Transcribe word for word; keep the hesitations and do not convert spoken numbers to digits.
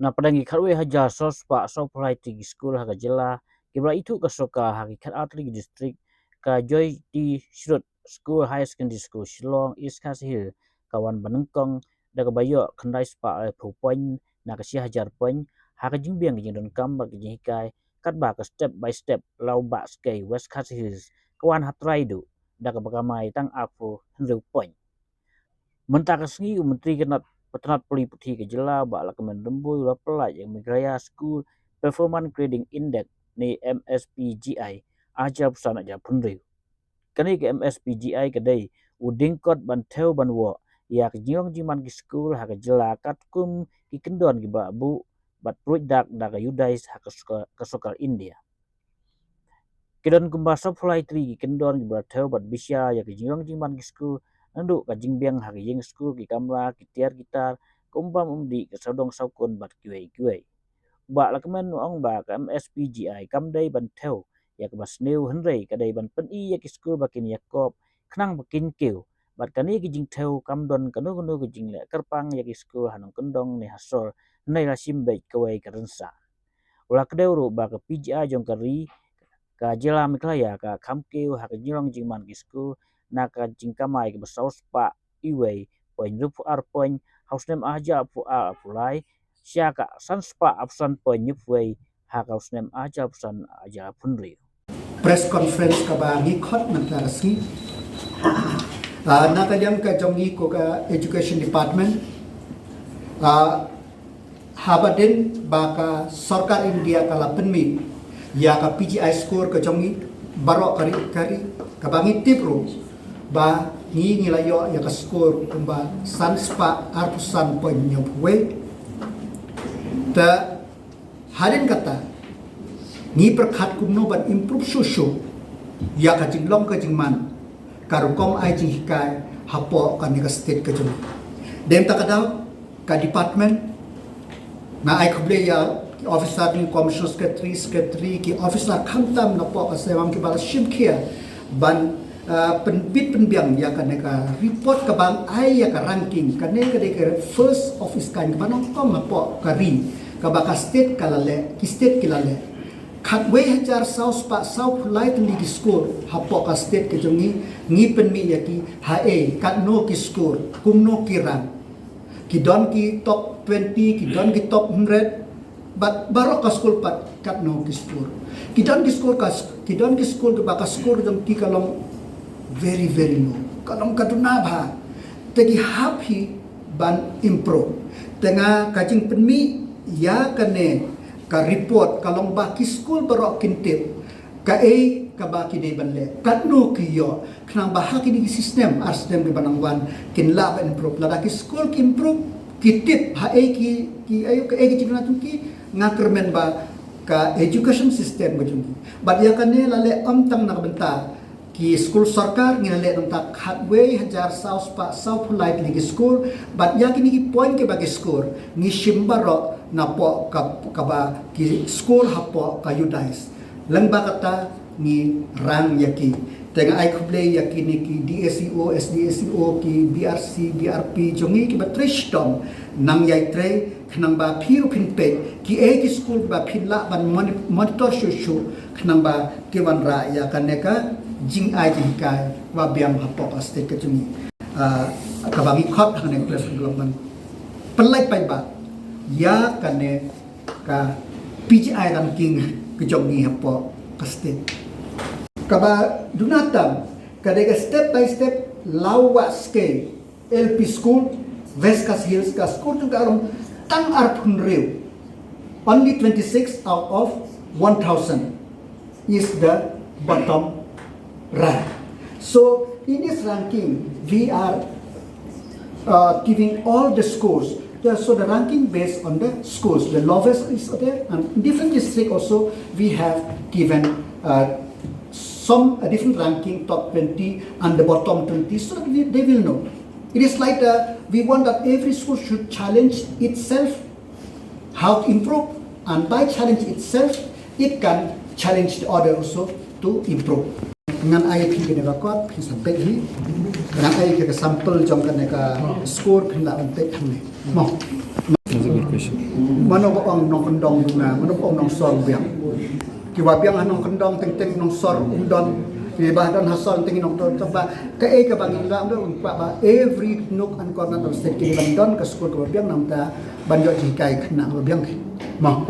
Na pdeng ki khatwei hajar saw spah saw phew lai tylli ki skul ha ka jylla kiba la ithuh ka sorkar ha ki khatar tylli ki district, ka Joy T Shrut School Higher Secondary School Shillong East Khasi Hills ka wan ba nyngkong da kaba ïoh khyndai spah laiphew point na ka shi hajar point ha ka jingbiang ka jingdonkam bad ka jinghikai, katba ka step by step la u Bah Skei West Khasi Hills ka wan ha trai duh da kaba kamai tang arphew hynriew point. Mynta ka sngi u Myntri ka tnat, ka tnat pule puthi ka jylla Bah Lahkmen Rymbui u la pyllait ïa ka Meghalaya School Performance Grading Index ne M S P G I arhajar arphew san arhajar arphew hynriew. Kane ka M S P G I ka dei u jingkot ban thew ban woh ïa ka jinglong jingman ki skul ha ka jylla katkum ki kyndon kiba la buh bad pruid dak da ka UDISE ha ka sorkar, ka sorkar India. Ki don kumba saw phew lai tylli ki kyndon kiba la thew bad bishar ïa ka jinglong jingman ki skul, naduh ka jingbiang ha ka ïing skul, ki kamra, ki tiar ki tar, ka um bam um dih, ka sawdong sawkun bad kiwei kiwei. U Bah Lahkmen u ong ba ka M S P G I kam dei ban thew ïa kaba sniew, hynrei ka dei ban pyni ïa ki skul ba kin ïakop khnang ba kin kiew. Bad kane ka jingthew kam don kano kano ka jingleh kyrpang ïa ki skul ha nongkyndong ne ha sor, hynrei la shim beit kawei ka rynsan. U la kdew ruh ba ka P G I jong ka ri, ka jylla Meghalaya ka kham kiew ha ka jinglong jingman ki skul na ka jingkamai kaba saw spah iwei point hynriewphew ar point ha u snem arhajar arphew ar arphew lai, sha ka san spah arphew san point hynñiewphew wei ha ka u snem arhajar arphew san arhajar arphew hynriew. Press conference kaba ngi khot mynta ka sngi, ah, na ka liang ka jong ngi ko ka Education Department, ah, haba dei ba ka sorkar India ka la pynmih ïa ka P G I score ka jong ngi baroh ka ri ka ri, kaba ngi tip ruh ba ngi ngi la ïoh ïa ka score kumba san spah arphew san point hynñiewphew wei. Te hadien kata ngi pyrkhat kumno ban improve shuh shuh ïa ka jinglong ka jingman ka rukom ai jinghikai hapoh kane ka state ka jong ngi. Dei mynta ka daw ka department, nga ai khublei ïa ki officer, ki commissioner secretary, secretary, ki officer khamtam napoh ka seng kiba la shim khia ban, ah, pynbit pynbiang ïa kane ka report kaba ai ïa ka ranking. Kane ka dei ka first of its kind kaba nyngkong hapoh ka ri kaba ka state ka la leh, ki state ki la leh. Khatwei hajar saw spah saw phew lai tylli ki score hapoh ka state ka jong ngi, ngi pynmih ïa ki ha ei, katno ki score, kumno ki rank. Ki don ki top twenty, ki don ki top hundred, bad baroh ka skul pat katno ki score. Ki don ki score ka, ki don ki score kiba ka score jong ki ka long very very low, ka long ka duna bha. Te ki hap hi ban improve. Te nga ka jingpynmih ïa kane ka report ka long ba ki skur baroh kin tip kaei kaba ki dei ban leh, katno ki ïoh, khnang ba ha kine ki snem ar snem kiba nang wan kin lah ban improve. Lada ki skur ki improve, ki tip ha ei ki, ki ei, kaei ki jingkyrmen jong ki, nga kyrmen ba ka education system ka jong ki. Bad ïa kane la leh ym tang na ka bynta ki skul sorkar, ngi la leh nangta khatwei hajar saw spah saw phew lai tylli ki skul. Bad ïa kine ki point kiba ki skur ngi shim baroh napoh ka, kaba ki skur hapoh ka UDISE. Lyngba kata ngi rang ïa ki. Te nga ai khublei ïa kine ki DSEO, SDSEO, ki BRC, BRP jong ngi kiba trei shitom nang ïai trei, khnang ba phi ruh phin peit kiei ki skul ba phin lah ban moni-, monitor shuh shuh, khnang ba ki wanrah ïa kane ka jingai jinghikai ba biang hapoh ka state ka jong ngi. Ah, kaba ngi khot ha kane ka press conference ban pynlait paidbah ïa kane ka PGI ranking ka jong ngi hapoh ka state. Kaba duna tam ka dei ka step by step. Lawah Skei LP School, West Khasi Hills, ka skur jong ka long tang arphew hynriew, only twenty-six out of one thousand is the bottom rank. So in this ranking, we are, uh, giving all the schools. The, so the ranking based on the schools, the lowest is there, and different district also we have given, uh, some, a different ranking, top twenty and the bottom twenty, so that we, they will know. It is like, uh, we want that every school should challenge itself how to improve, and by challenge itself, it can challenge the other also to improve. Ngan ai phi kane ka kot, phi sa peit hi. Ngan ai ka sample jong kane ka score, phi lah ban peit hangne. Mo. Mano ba ong nongkyndong duna, mano ba ong nongsor biang. Kiba biang ha nongkyndong teng teng nongsor um don. Kiba don ha sor teng nongkyndong, ba kaei kaba ngi lah ban kwah ba every nook and corner of state ki ban don ka skur kaba biang, namar ban ïoh jinghikai khynnah ba biang. Mo.